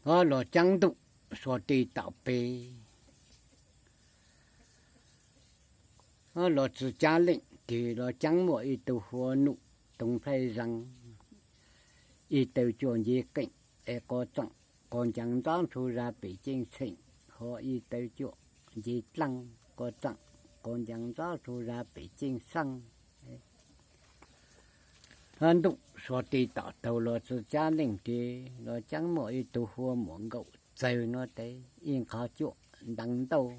Ho Los Caab ntuj xuas tij tom peg, ho Los Txwv Cab leej twg, Los Caab muaj ib tug hu ua Nuj Toog Nplhaib Zeeg, ib tawv cuaj nce qeej es quav txeem, quav ncees ntxob ntsug zag pem ceeb tsheej, ho ib tawv cuaj nce dlaaj, quav txeem, quav ncees ntxob ntsug zag pem ceeb xeej. Ho ntuj xuas tij tom taug Los Txwv Cab leej twg, Los Caab muaj ib tug hu ua Muam Nkaum Txawg no tes, ib nqhov cuaj nteev ntauj,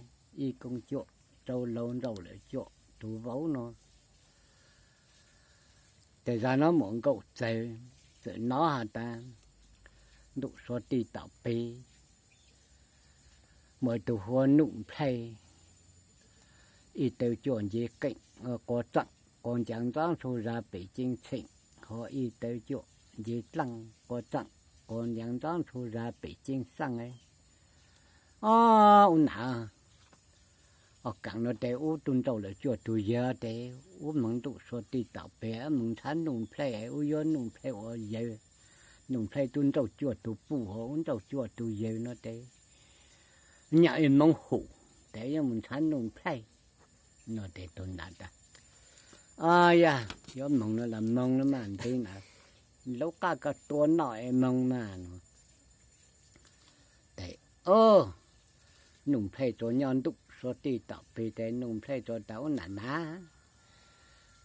ib kooj cuaj tsau laug, nrauj lawm cuaj tus vauv no. Tes zag no Muam Nkaum Txawg txawm nov has tas ntuj xuas tij tom peg, muaj ib tug hu ua Nuj Nplhaib, ib tawv cuaj nce qeej, quav txeem, quav ncees ntxob ntsug zag pem ceeb tsheej, ho ib tawv cuaj nce dlaaj, quav txeem, quav ncees ntxob ntsug zag pem ceeb xeej. Ob, ub nam, ob kaam no tes ub tug nrauj lawm cuaj tus yawg tes ub moog ntuj xuas tij tom peg, ub moog ntxhab Nuj Nplhaib, ub yuav Nuj Nplhaib ua yawg. Nuj Nplhaib tub nrauj cuaj tus puj, ub nrauj cuaj tus yawg no tes nyaj ib moov hum tes yuav moog ntxhab Nuj Nplhaib no tes tug nam tas, yog yuav moog no los moog no mas, ntev na, lub qaj koj tua noj es moog mas no. Tes, o, Nuj Nplhaib tsuas nyob ntuj xuas tij tom peg tes Nuj Nplhaib tsuas tas, ub nam mas,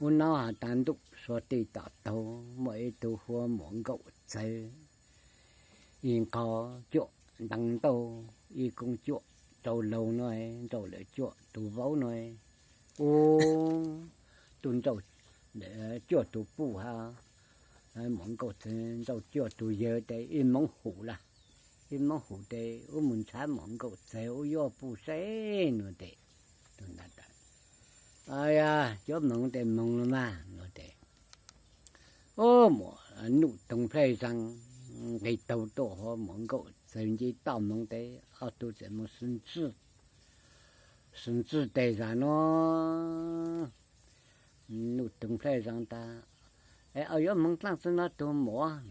ub nov has tas ntuj xuas tij tom taug muaj ib tug hu ua Muam Nkaum Txawg, ib nqhov cuaj nteev ntauj, ib kooj cuaj tsau laug no, nrauj lawm cuaj tus vauv no. Ub tug nrauj cuaj tus puj hab, Muam Nkaum Txawg nrauj cuaj tus yawg tes ib moov hum lawm, ib moov hum tes ub moog ntxhab Muam Nkaum Txawg ub yuav puj seb no tes, tug nam tas, yog yuav moog tes moog los mas no tes, o, Nuj Toog Nplhaib Zeeg nqis taug tuaj, ho Muam Nkaum Txawg nce toj moog tes ob tug txawm moog xwb ntxwj, xwb ntxwj tes zag no Nuj Toog Nplhaib Zeeg tas, es yuav moog dlaaj tsi no tug muam?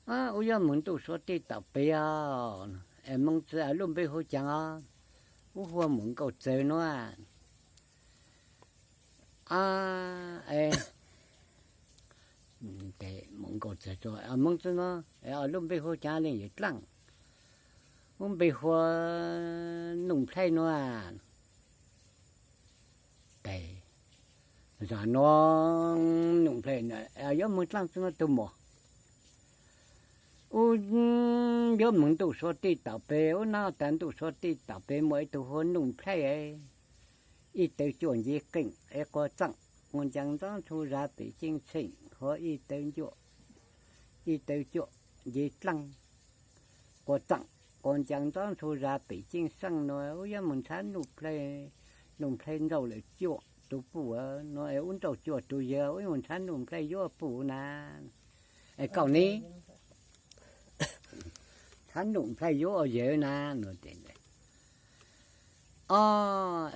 Ub yuav moog ntuj xuas tij tom peg os, es moog tsi, lub npe hu caag os? Ub hu ua Muam Nkaum Txawg no. Muam Nkaum Txawg, moog tsi no, lub npe hu caag leej yawm dlaaj? Ub npe hu ua Nuj Nplhaib no. Tes zag no Nuj Nplhaib, yuav moog dlaaj tsi no tug muam? Ub yuav moog ntuj xuas tij tom peg, ub nov tas ntuj xuas tij tom peg muaj ib tug hu ua Nuj Nplhaib, ib tawv cuaj nce qeej es quav txeem, quav ncees ntxob ntsug zag pem ceeb tsheej, ho ib tawv cuaj, ib tawv cuaj nce dlaaj, quav txeem, quav ncees ntxob ntsug zag pem ceeb xeej no, ub yuav moog ntxhab Nuj Nplhaib, Nuj Nplhaib nrauj lawm cuaj tus puj no es ub nrauj cuaj tus yawg, ub yuav moog ntxhab Nuj Nplhaib yuav puj na. Es koj ne? Ntxhab Nuj Nplhaib yuav ua yawg na no tes, o,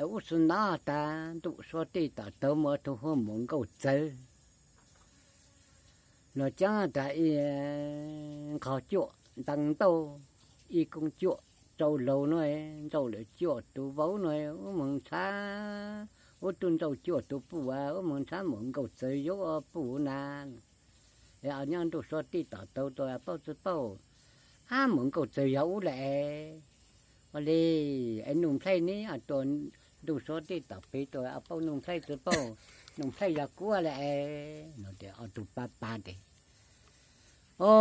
es ub xwb nov tas ntuj xuas tij tom taug muaj tug hu ua Muam Nkaum Txawg, Los Caab tas ib nqhov cuaj nteev ntauj, ib kooj cuaj tsau laug no, nrauj lawm cuaj tus vauv no, ub moog ntxhab, ub tug nrauj cuaj tus puj, ub moog ntxhab Muam Nkaum Txawg yuav ua puj na. Es nyob ntuj xuas tij tom taug tuaj paub tsi paub? Ab, Muam Nkaum Txawg yog ub lawm es. Ua li, es Nuj Nplhaib ne, tuaj ntuj xuas tij tom peg tuaj paub Nuj Nplhaib tsi paub? Nuj Nplhaib yog kuv lawm es no tes ob tug pab pab tes, o,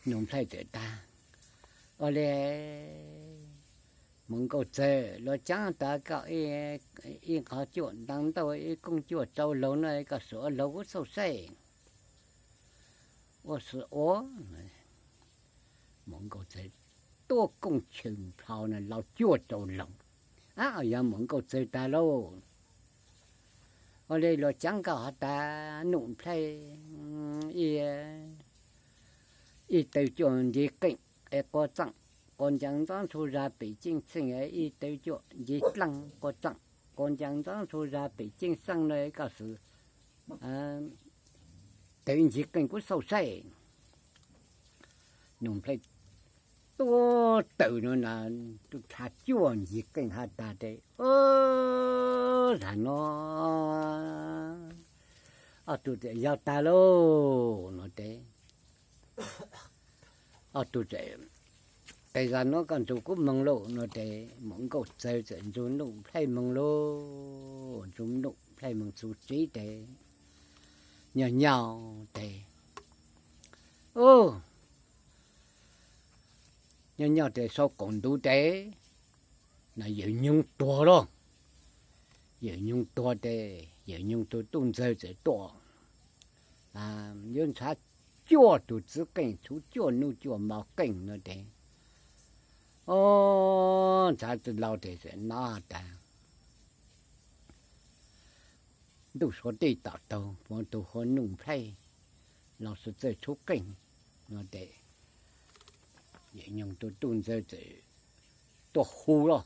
Nuj Nplhaib txawm tas, ua li, Muam Nkaum Txawg, Los Caab tas koj ib nqhov cuaj nteev ntauj ib kooj cuaj tsau laug no koj xub ua laug kuv xauj seb. Ua xwb ua, Muam Nkaum Txawg tuaj kooj chaw nplho no laug cuaj tsau laug. Ab, yog Muam Nkaum Txawg tas lauj. Ua li Los Caab koj ho tas Nuj Nplhaib ib tawv cuaj nce qeej es quav txeem, quav ncees ntxob ntsug zag pem ceeb tsheej, ib tawv cuaj nce dlaaj, quav txeem, quav ncees ntxob ntsug zag pem ceeb xeej no koj xub tawm ncig qeej kuv xauj saib. Nuj Nplhaib tuaj tawm no na, tuaj tshav cuaj ncig qeej has tas tes, Zag no ob tug txawm yog tag lauj no tes, ob tug txawm, tes zag no koj ntsug kuv moog lauj no tes, Muam Nkauj Txawg txawm ntsug Nuj Nplhaib moog lauj. Ntsug Nuj Nplhaib moog txug tsev tes, nyob nyob tes, nyob nyob tes sau qaum ntuv tes, na yawm nyoog tuag lauj. Yawm nyoog tuag tes yawm nyoog tug Tuj Ntxawg txawm tuaj, yuav ntshav cuaj tug txiv qeej, tshuv cuaj nuj cuaj mo qeej no tes, o, ntshav tsi laus tes txawm nov tas, ntuj suav dej tom taug, puav tug hu Nuj Nplhaib los sis txawj tshub qeej no tes, yawm nyoog tug Tuj Ntxawg txawm tuaj hu lauj,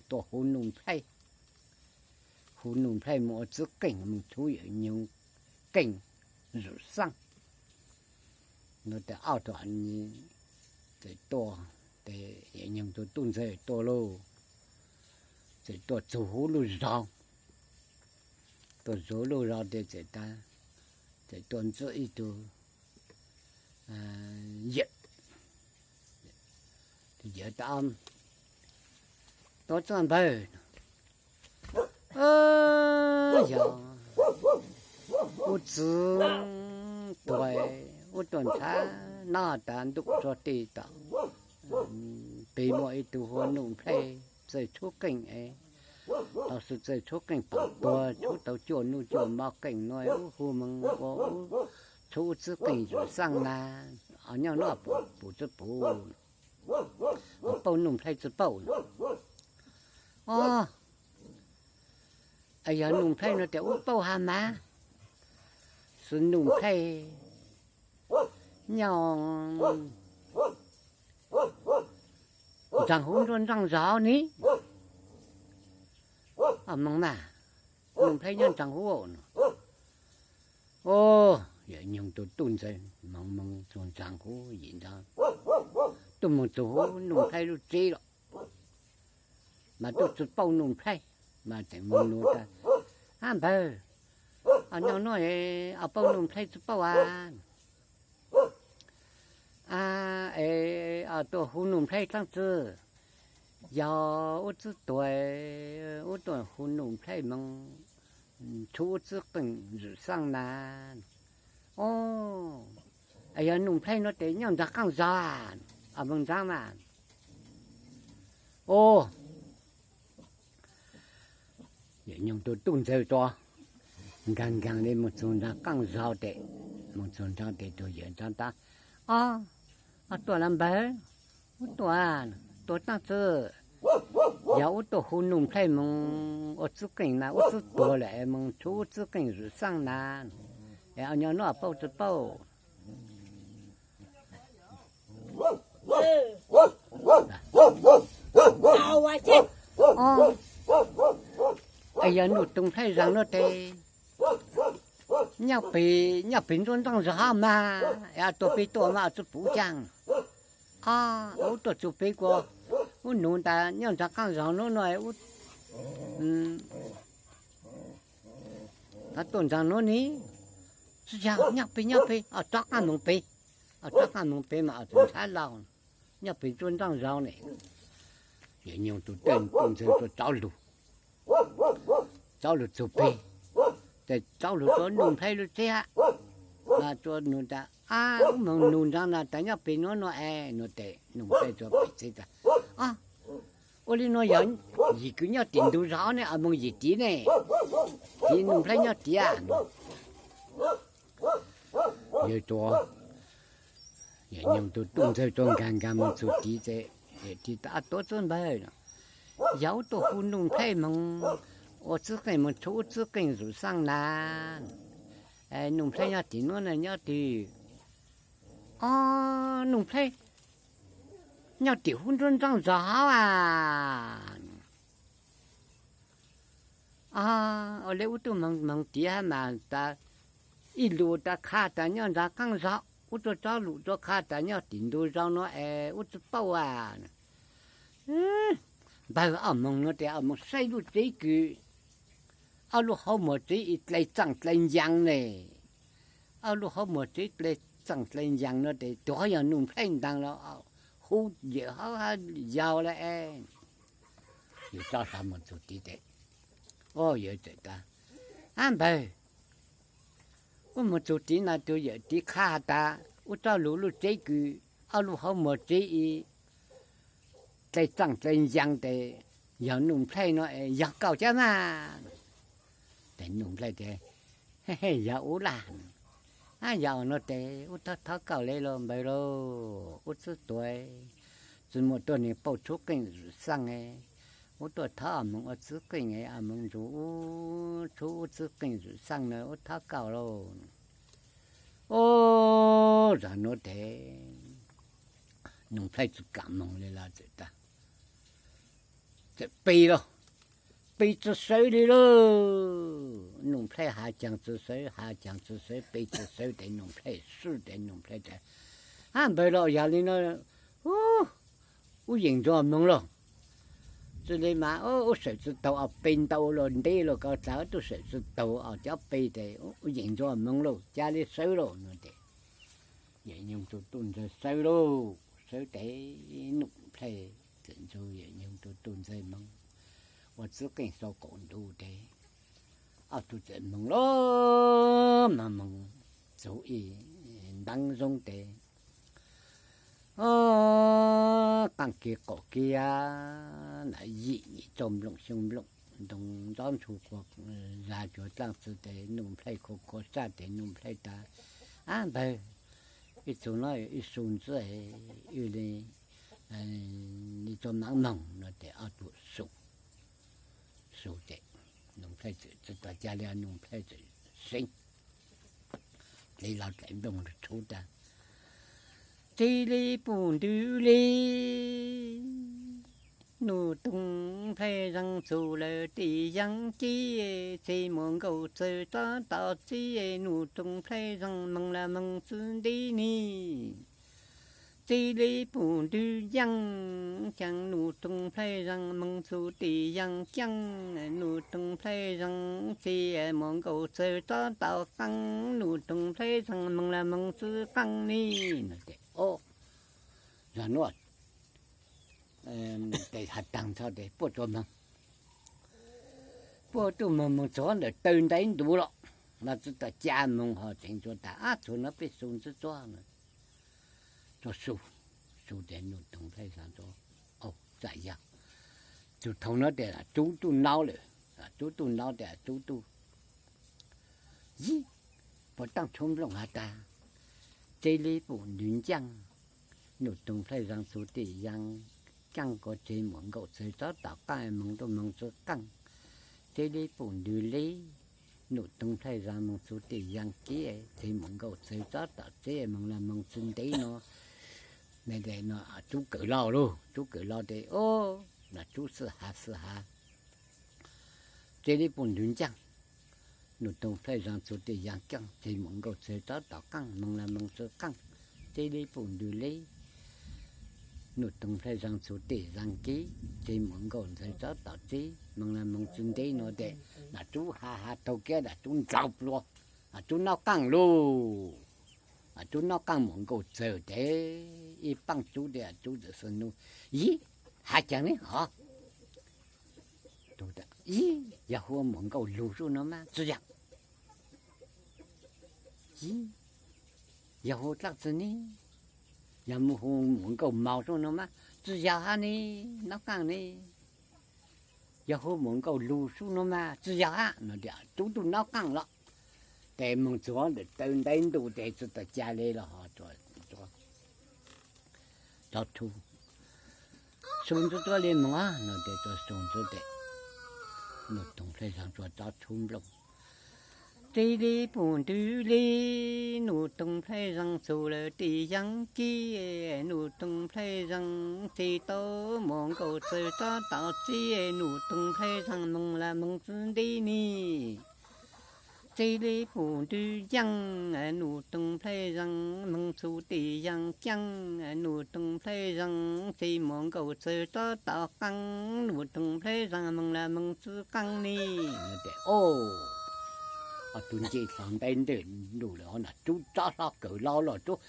tuaj hu Nuj Nplhaib, hu Nuj Nplhaib moog ua txiv qeej, moog tshub yawm nyoog qeej zum xaaj no tes, ob tug txawm tuaj, tes yawm nyoog tug Tuj Ntxawg tuaj lauj, txawm tuaj txug huv lub zos, tuaj txug huv lub zos tes txawm tas, txawm tuaj ntxub ib tug yawm, yawm tas, Tuaj txog npawg, yog ub txiv tuag, ub tuaj ntshav nov tas ntuj suav dej tom, peb muaj ib tug hu Nuj Nplhaib txawj tshub qeej es, los sis txawj tshub qeej pom tuag, tshub tau cuaj nuj cuaj mo qeej no, ub hu moog ua ub tshub ub txiv qeej zum xaaj na, nyob nov pum tsi pum, pauj Nuj Nplhaib tsi pauj. O, yog Nuj Nplhaib no tes ub pauj has mas, xwb Nuj Nplhaib nyob ntsaag huv nruab nraab zog ni. Moog mas, Nuj Nplhaib nyob ntsaag huv no. O, yawm nyoog tug Tuj Ntxawg moog moog txug ntsaag huv yim nrab, tuaj moog txug huv Nuj Nplhaib lub tsev los, mas tuaj tsi pauj Nuj Nplhaib, mas tseem moog nug tas, Ab npawg, nyob nov es pauj Nuj Nplhaib tsi pauj a? A, es tuaj hu Nuj Nplhaib dlaab tsi? Yog ub txiv tuag, ub tuaj hu Nuj Nplhaib moog tshub ub txiv qeej zum xaaj na. O, yog Nuj Nplhaib no tes nyob ntsaag qaaj zog, moog ntsaag mas. O, yawm nyoog tug Tuj Ntxawg tuaj, nkaag nkaag le moog txug ntsaag qaaj zog tes, moog txug ntsaag tes tug yawm ntsaag tas, O, tuaj los npawg, ub tuaj, tuaj dlaab tsi? Yog ub tuaj hu Nuj Nplhaib moog ua txiv qeej na, ub txiv tuag lawm moog tshub ub txiv qeej zum xaaj na. Es nyob nov pauj tsi pauj? Es yog Nuj Nplhaib zaag nov tes, nyob peg, nyob peg nruab nraab zog mas, es tuaj peb tuaj mas tsi pum caag. O, ub tuaj txug peg kuas, ub nug tas nyob ntsaag qaaj zog nov no, ub tuaj ntsaag nov ni. Tsi yog, nyob peg, nyob peg, o, rov qaab moog peg, o, rov qaab moog peg mas tsi ntshaw lug, nyob peg nruab nraab zog ne. Yawm nyoog tug Tuj Ntxawg tuaj txov lug, txov lug txug peg, tes txov lug rua Nuj Nplhaib lub tsev hab, mas tsuas nug tas, Ab, ub moog nug ntsaag na tas nyob peg nov no es, no tes Nuj Nplhaib tsuas pem txhib tas, O, ua le nuav yog yim kws nyob tim ntug zog ne, moog yim tid ne, tim Nuj Nplhaib nyob tiav. Yawg tsuas, yawm nyoog tug Tuj Ntxawg tsuas nkaag nkaag moog txug tid tes, yawm tid tas, Tuaj txug npawg, yog ub tuaj hu Nuj Nplhaib moog ua txiv qeej, moog tshub ub txiv qeej zum xaaj na. Nuj Nplhaib nyob tim nuav na, nyob tim, o, Nuj Nplhaib nyob tim huv nruab nraab zog hab a. O, ua le ub tuaj moog moog tid hab mas tas ib lus tas qha tas nyob nram qaab zog, ub tuaj tsob lus tuaj qha tas nyob tim ntug zog no es ub tsi paub a. Npawg, ob moog no tes ob moog saib lub tsev kws ob lub hauv muag tsev ib dlej txaaj dlej ncaas ne. Ob lub hauv muag tsev dlej txaaj dlej ncaas no tes tuag yog Nuj Nplhaib ntaag los hu yawm hab yau le. Yawg tsob hla moog txug tid tes, o, yawg txawm tas, ab npawg, ub moog txug tid na tug yawm tid qha has tas ub tsob lug lub tsev kws ob lub hauv muag tsev ib dlej txaaj dlej ncaas tes yog Nuj Nplhaib no es yog koj cab mas. Tes Nuj Nplhaib tes, yog ub laj. Ab, yog no tes ub thov thov koj le lauj npawg lauj, ub txwb tuag, tsi muaj tuab neeg pauj tshub qeej zwm xaaj, ub tuaj thov ob moog ua txwb qeej, ob moog nrug ub tshub ub txwb qeej zwm xaaj na, ub thov koj lauj. O, zag nuav tes Nuj Nplhaib tsi kaam moog le los txawm tas, txawm pe lauj, pe tsi sawv le lauj. Nuj Nplhaib has caag tsi sawv, has caag tsi sawv, pe tsi sawv tes Nuj Nplhaib swb tes Nuj Nplhaib tas, ab npawg lauj, yog le no ub yeem nrug moog lauj. Tsi le mas ub sawv tsi taug, ob pe ntau los nteb los koj dlaag tub sawv tsi taug, ob cov pe tes ub yeem nrug moog lauj, ca le sawv lauj no tes Yawm Nyoog tug tub ntxawg sawv lauj. Sawv tes Nuj Nplhaib txawm nrug Yawm Nyoog tug tub ntxawg moog ua txwb qeej sau qaum ntuj tes ob tug txawm moog lauj, moog moog txug ib ntaab zoob tes qaaj kiag qaum kiag, yim yim tsoom nplooj xyoo nplooj ntoo ntxob ntshu quas zag cuag dlaaj txwv tes Nuj Nplhaib khua khua saj tes Nuj Nplhaib tas, ab npawg, ib txug no ib su ntxiv, wb le tso maam moog no tes ob tug su, su tes Nuj Nplhaib txawm tsi tau ca le, Nuj Nplhaib txawm seev dlej los dlaim nplooj tshub tas, txij le puv ntws le Nuj Toog Nplhaib Zeeg txug lawm tim Yaaj Kib, txij muam Nkauj Txawg tsob tom txib, Nuj Toog Nplhaib Zeeg moog los moog txwv nteb ne. Txij le puv ntws ncaaj, caag Nuj Toog Nplhaib Zeeg moog txug tim Yaaj Keej, Nuj Toog Nplhaib Zeeg txij muam Nkauj Txawg tsob tom qaaj, Nuj Toog Nplhaib Zeeg moog los moog txwv qaaj ne. No tes, o, zag nuav tes has taag txog tes puab tsuas moog, puab tsuas moog moog txug ntawm taw ntaib ntuv los, mas tsi tau ca moog ho tseev tsuas tas, ab, txug no peb su ntxiv tsuab no. Tsuas su, su tes Nuj Toog Nplhaib Zeeg tsuas, o, txawm yog txug thaum no tes Tub tub nub lawm, Tub tub nub tes Tub tub yib puag taab tshub nplooj has tas, txij le puv ntws ncaaj, Nuj Toog Nplhaib Zeeg txug tim Yaaj Keej, kuas txij muam Nkauj Txawg tsob tom qaaj moog rua moog txwv qaaj. Txij le puv ntws le, Nuj Toog Nplhaib Zeeg moog txug tim Yaaj Kib, txij muam Nkauj Txawg tsob tom txib moog los moog txwv nteb no. Tub kawm lug lauj, Tub kawm lug tes, o, no Tub xwb has xwb has. Txij le puv ntws ncaaj, Nuj Toog Nplhaib Zeeg txug tim Yaaj Keej, txij muam Nkauj Txawg tsob tom qaaj moog los moog txwv qaaj. Txij le puv ntws le, Nuj Toog Nplhaib Zeeg txug tim Yaaj Kib, txij muam Nkauj Txawg tsob tom txib moog los moog txwv nteb no tes, no Tub has has taug kiag tes Tub ntsaug plua, Tub nub qaaj lauj. Tub nub qaaj muam Nkauj Txawg tes ib paab Tub tes Tub txawm xwb nub, yib, has caag ne hov? Yib, yog hu muam Nkauj Lug sub no mas tsi yog. Yib, yog hu dlaab tsi ne? Yog mus hu muam Nkauj Maus sub no mas tsi yog hab ne, nub qaaj ne. Yog hu muam Nkauj Lug sub no mas tsi yog hab no tes Tub tub nub qaaj los. Tes moog txug ntawm taw ntaib ntuv tes tsi tau ca le los ho tsuas, tsuas su ntxiv tsuab le moog no tes tsuas su ntxiv tes Nuj Toog Nplhaib Zeeg tsuas tsob tshub nplooj. Txij le puv ntws le, Nuj Toog Nplhaib Zeeg txug lawm tim Yaaj Kib, Nuj Toog Nplhaib Zeeg txij tau muam Nkauj Txawg tsob tom txib, Nuj Toog Nplhaib Zeeg moog los moog txwv nteb ne. Txij li pum ntws yeej, Nuj Toog Nplhaib Zeeg moog txug tim Yaaj Keej, Nuj Toog Nplhaib Zeeg ces muam Nkauj Txawg rov tau qeej, Nuj Toog Nplhaib Zeeg moog lug moog txwv qeej ni. Tus nce hlo ntev ntej ntuj lawm, Nom Tsub rov hlo kawm lauj, Nom Tsub,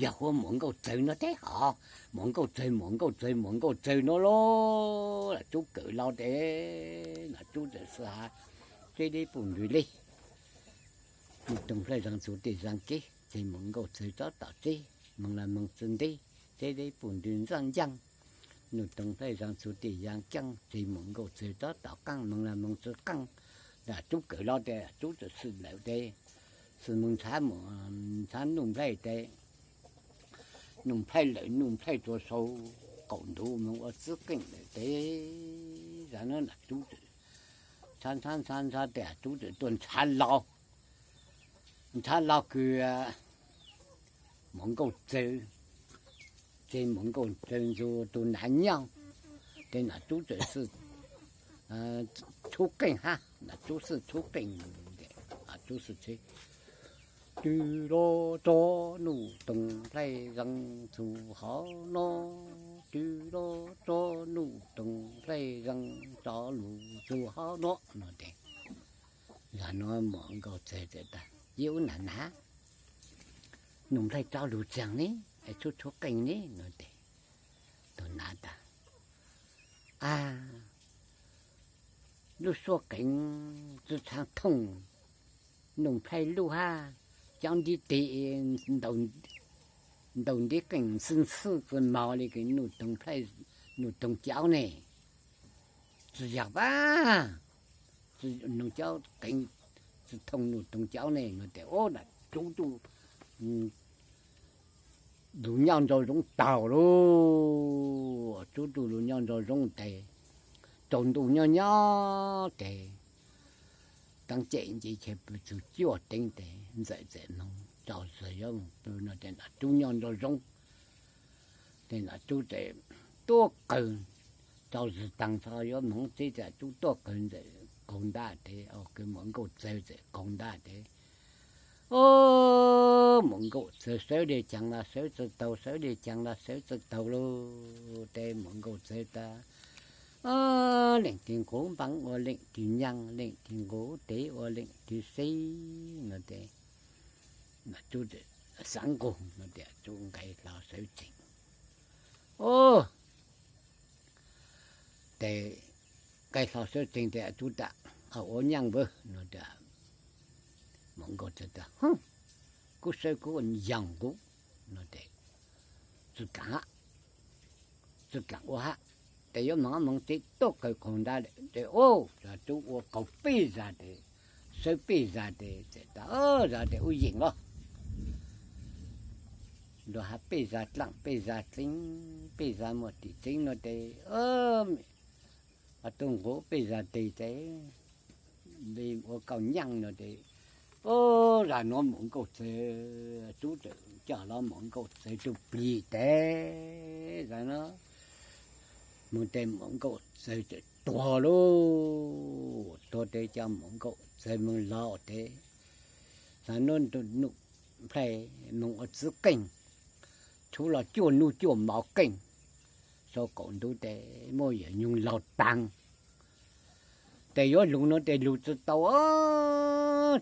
yog huv muam Nkauj Txawg no teb hov, muam Nkauj Txawg, muam Nkauj Txawg, muam Nkauj Txawg no lauj. Nom Tsub kawm lauj tes, Nom Tsub txawm xwb has, txij li pum ntws li, Nuj Toog Nplhaib Zeeg txug tim Yaaj Keej ces muam Nkauj Txawg rov tau txwv, moog lug moog txwv nteb, txij li pum ntws ntxaaj ncaaj, Nuj Toog Nplhaib Zeeg txug tim Yaaj Keej ces muam Nkauj Txawg rov tau qeej, moog lug moog txwv qeej. Nom Tsub kawm lauj tes, Nom Tsub txawm xwb lawm tes, xwb moog ntshaw, ntshaw Nuj Nplhaib tes, Nuj Nplhaib lawm, Nuj Nplhaib tuaj sau qaum ntuj moog ua txwv qeej lawm tes, zag no Nom Tsub txawm ntshaw ntshaw ntshaw ntshaw tes, Nom Tsub txawm tuaj ntshaw lauj, ntshaw lauj kws muam Nkauj Txawg, ces muam Nkauj Txawg ntxuag tus nav nyob, tes Nom Tsub txawm xwb txhub qeej hab, Nom Tsub xwb txhub qeej, Nom Tsub xwb txhub, tw lo tso, Nuj Toog Nplhaib Zeeg txug hov no, tw lo tso, Nuj Toog Nplhaib Zeeg rov lug txug hov no no tes, zag no muam Nkauj Txawg txawm tas, Yog ua nam nav, Nuj Nplhaib rov lug txeeg ne, es txhub txhub qeej ne no tes, tus nav tas, A, lub suab qeej tsi tshaav thooj Nuj Nplhaib lub hab, cov ntiv tes ntaus ntiv qeej xwb xwb tsi mos li Nuj Toog Nplhaib, Nuj Toog Caub ne, tsi yog pab, Nuj Caub qeej tsi thooj Nuj Toog Caub ne no tes, Nom Tsub tuaj lug nyob nraum zoov taug lauj, Tsub tuaj lug nyob nraum zoov tes, tsaus ntuj nyob nyob tes, teeb cem nce chaw pw txug cuaj teev tes Ntxawm txawm moog tso zog yuav moog pw no tes, Nom Tsub nyob nraum zoov tes Nom Tsub txawm tuaj qawg, tso zog taag txhua yuav moog teb tes Tsub tuaj qawg Ntxawm qaug ntab tes, kws muam Nkauj Txawg txawm qaug ntab tes, O, muam Nkauj Txawg sawv dlej caag los sawv tsi taug, sawv dlej caag los sawv tsi taug lauj tes muam Nkauj Txawg tas, O, leej twg nquag npaab ua leej twg nyaaj, leej twg nquag tev ua leej twg xib no tes, Nom Tsub xaav nquag no tes Tsub nqe hlo sawv tsees. O, tes nqe hlo sawv tsees tes Tsub tas, Ua nyaaj npawg no tes, muam Nkauj Txawg tas, Kuv sawv kuv ua nyaaj nquag no tes, tsi kaam, tsi kaam ua hab, tes yuav moog moog tes tuaj qawg qaug ntab lawm tes, Tsub ua qaug peb zag tes, sawv peb zag tes, tes tas, Zag tes ua yeem los, nrug has peb zag dlaaj peb zag txeeb, peb zag muaj tim txeeb no tes, Ob tug nquag peb zag tes tes, ua kauj nyaaj no tes, O, zag nuav muam Nkauj Txawg, Tsub txawm coj los muam Nkauj Txawg tug plig tes, zag nuav moog tes muam Nkauj Txawg txawm tuag lauj. Tuag tes coj muam Nkauj Txawg moog lug tes, zag nuav Nuj Nplhaib moog ua txwv qeej, txhub los cuaj nub cuaj mov qeej, sau qaum ntuj tes muaj yawm nyoog laug taag. Tes yuav lug no tes lug tsi tau,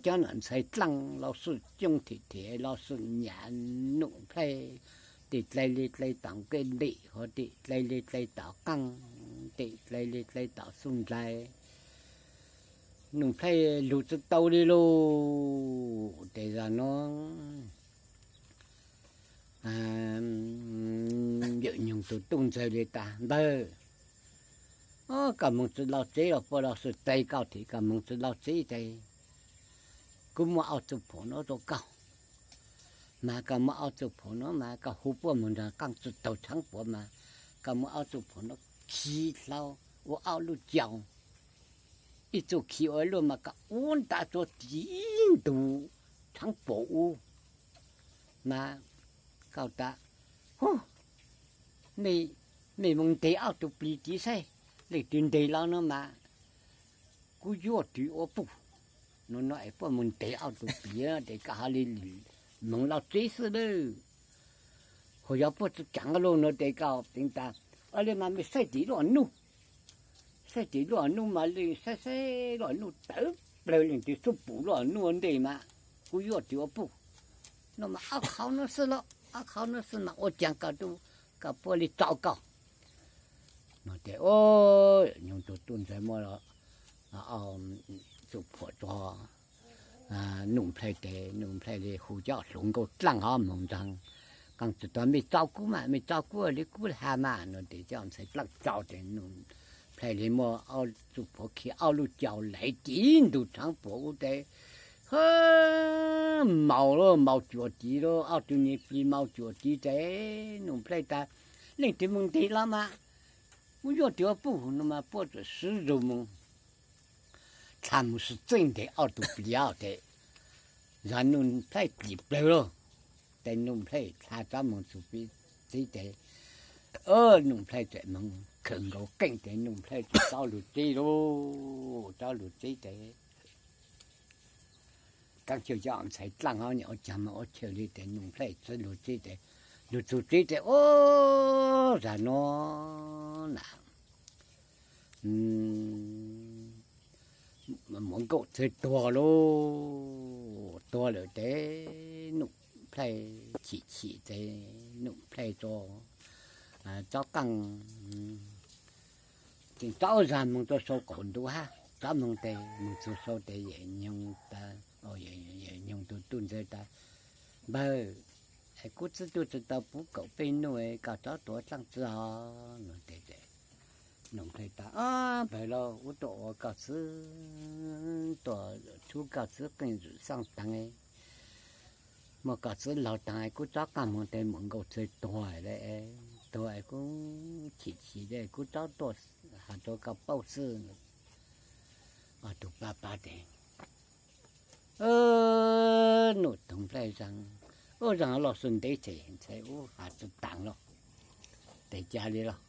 cov nam ntxhais dlaaj los xwb coob thim thim los xwb nyam Nuj Nplhaib, tim dlai li dlai tom nqe ntim, ho tim dlai li dlai tom qaab, tim dlai li dlai tom xuj ndlai. Nuj Nplhaib lug tsi tau li lauj. Tes zag nuav yawm nyoog tug tub ntxawg li tas, Npawg, koj moog tsi laug tsev los puab lug xwb tes koj thim, koj moog tsi laug tsev tes kuv muab ob txuj phuam nuav rua koj, mas koj muab ob txuj phuam nuav mas koj hu puab moog nraag qaab tsi taug tshaav puam mas koj muab ob txuj phuam nuav khi dlhau ua ob lub caug, ib txuj khi ua ib lub mas koj ua ntav rua tim ntug tshaav puam ub. Mas koj tas, Hu, mej moog nteg ob tug plig tid saib leej twg nteg los no mas kuv yuav tug ua puj. Nub no es puab mus ntes ob tug piv ces koj ho li moog lub tsev xwb lawm. Hos yog puab tsi kaav lug no ces koj tseev tas, ua li mas mej saib tim lub nub, saib tim lub nub mas leej saib saib lub nub tawv plawg, leej twg xub pum lub nub ua ntej mas kuv yuav tim ua puj. No mas ob qhov nuav xwb los, ob qhov nuav xwb mas ua caag koj tub, koj puab li tso koj. No ces nyoog tug tub ntxawg muab txuj phuam rua Nuj Nplhaib tes Nuj Nplhaib li hu cov hluas nkauj dlaaj hov moog nraag, Qee tsi tau, mej tso kuv mas, mej tso kuv li kuv has mas. No ces cov ntxhais dlaaj tso tes Nuj Nplhaib li muab txuj phuam khi ob lub caug laiv tiv ntug tshaav puam ub tes, hab, maus lawm, maus cuam tiv lawm, ob tug niag plig maus cuam tiv tes Nuj Nplhaib tas, leej twg moog ntes los mas kuv yuav tim ua puj. No mas puab txawm sib zug moog dlha moog sib txeeb ntes ob tug plig tes, zag Nuj Nplhaib dlim plawg lawm. Tes Nuj Nplhaib dlha tsob moog txug tsev tes, Nuj Nplhaib txawm moog khawm nkaus qeej tes Nuj Nplhaib txawm rov lug tsev lawm, rov lug tsev tes Kaab Xyooj cov ntxhais dlaaj hov nyiam ua caag moog ua chaw li tes Nuj Nplhaib txawm lug tsev tes, lug txug tsev tes, ub, zag nuav na, muam nkauj txawg tuag lawm, tuag lawm tes Nuj Nplhaib chim chim tes Nuj Nplhaib tso tsob qaaj, tseem tso zag moog rua sau qaum ntuj hab, tsob moog tes moog txug sau tes Yawm Nyoog tug tub ntxawg tas, Npawg, kuv txwb tuaj tsi tau puv kaum peb nub, koj tsob tuag dlaaj tsi os? No tes Nuj Nplhaib tas, Npawg lauj, wb tuaj ua koj txwb, tuaj tshub koj txwb qeej zwm xaaj taag, muab koj txwb laug taag, kuv tsob qaaj moog tes muam nkauj txawg tuag lawm, tuag kuv chim chim le kuv tsob tuaj has rua koj paub xwb. Ob tug pab pab tes, Nuj Nplhaib, zag, ub, zag los xwb ntev ces ntxhais ub has tsi taag los, tes ca le los?